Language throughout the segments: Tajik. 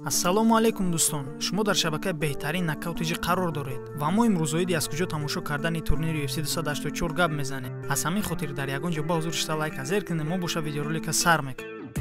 Ассалому алайкум дӯстон, шумо дар шабакаи беҳтарин Нокаут ТЖ қарор доред ва мо имрӯз оиди аз куҷо тамошо кардани турнири UFC 284 гап мезанем. Аз ҳамин хотир дар ягон ҷо ба ҳузур шита лайка зер кунед, мо боша видеоролика сар мекунем.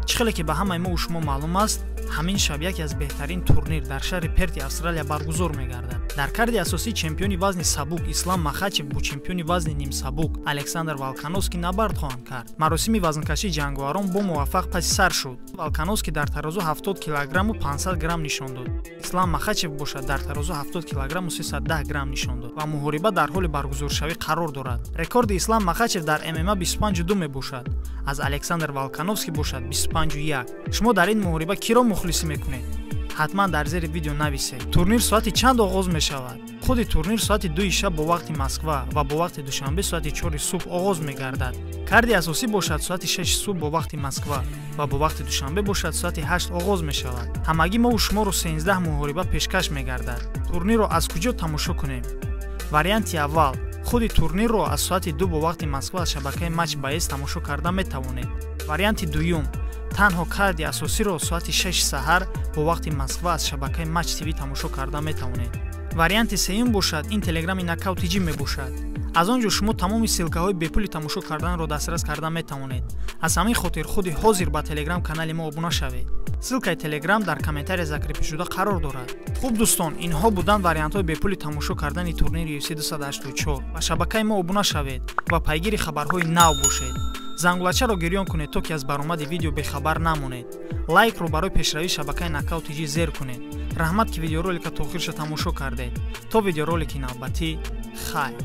Чӣ хеле ки ба ҳамаи мо шумо маълум аст, ҳамин шаб яке аз беҳтарин турнир дар шаҳри Перти Австралия баргузор мегардад. Дар карди асосӣ чемпиони вазни сабук Ислам Махачев бо чемпиони вазни нимсабук Александр Волкановски набард хоҳанд кард. Маросими вазнкашии ҷанговарон бо муваффақ паси сар шуд. Волкановски дар тарозу 70 килограмму 500 грамм нишон дод. Ислам Махачев бошад дар тарозу 70 килограмму 310 грамм нишон дод ва муҳориба дар ҳоли баргузоршавӣ қарор дорад. Рекорди Ислам Махачев дар ММА 25-2 мебошад, аз Александр Волкановски бошад 25-1. Шумо дар ин муҳориба киро мухлисӣ мекунед? Ҳатман дар зери видео нависед. Турнир соати чанд оғоз мешавад? Худи турнир соати 2 шаб бо вақти Москва ва бо вақти Душанбе соати 4 субҳ оғоз мегардад. Карди асосӣ бошад соати 6 субҳ бо вақти Москва ва бо вақти Душанбе бошад соати 8 оғоз мешавад. Ҳамагӣ мову шуморо 13 муҳориба пешкаш мегардад. Турнирро аз куҷо тамошо кунем? Варианти аввал: худи турнирро аз соати 2 бо вақти Москва аз шабакаи Матч Бс тамошо карда метавонед. Варианти дуюм: танҳо карди асосиро соати 6 саҳар бо вақти Москва аз шабакаи Матч ТВ тамошо карда метавонед. Варианти сеюм бошад ин телеграми Нокаут ТЖ мебошад. Аз он ҷо шумо тамоми ссилкаҳои бепули тамошо карданро дастрас карда метавонед. Аз ҳамин хотир худи ҳозир ба телеграм канали мо обуна шавед. Ссилкаи телеграм дар комментария закрепишуда қарор дорад. Хуб дӯстон, инҳо буданд вариантҳои бепули тамошо кардани турнири UFC 284. Ба шабакаи мо обуна шавед ва пайгири хабарҳои нав бошед. Зангулачаро гирён кунед, то ки аз баромади видео бехабар намонед. Лайкро барои пешравии шабакаи Нокаут ТЖ зер кунед. Раҳмат, ки видеоролика то охирша тамошо кардед. То видеоролики навбатӣ, хайр.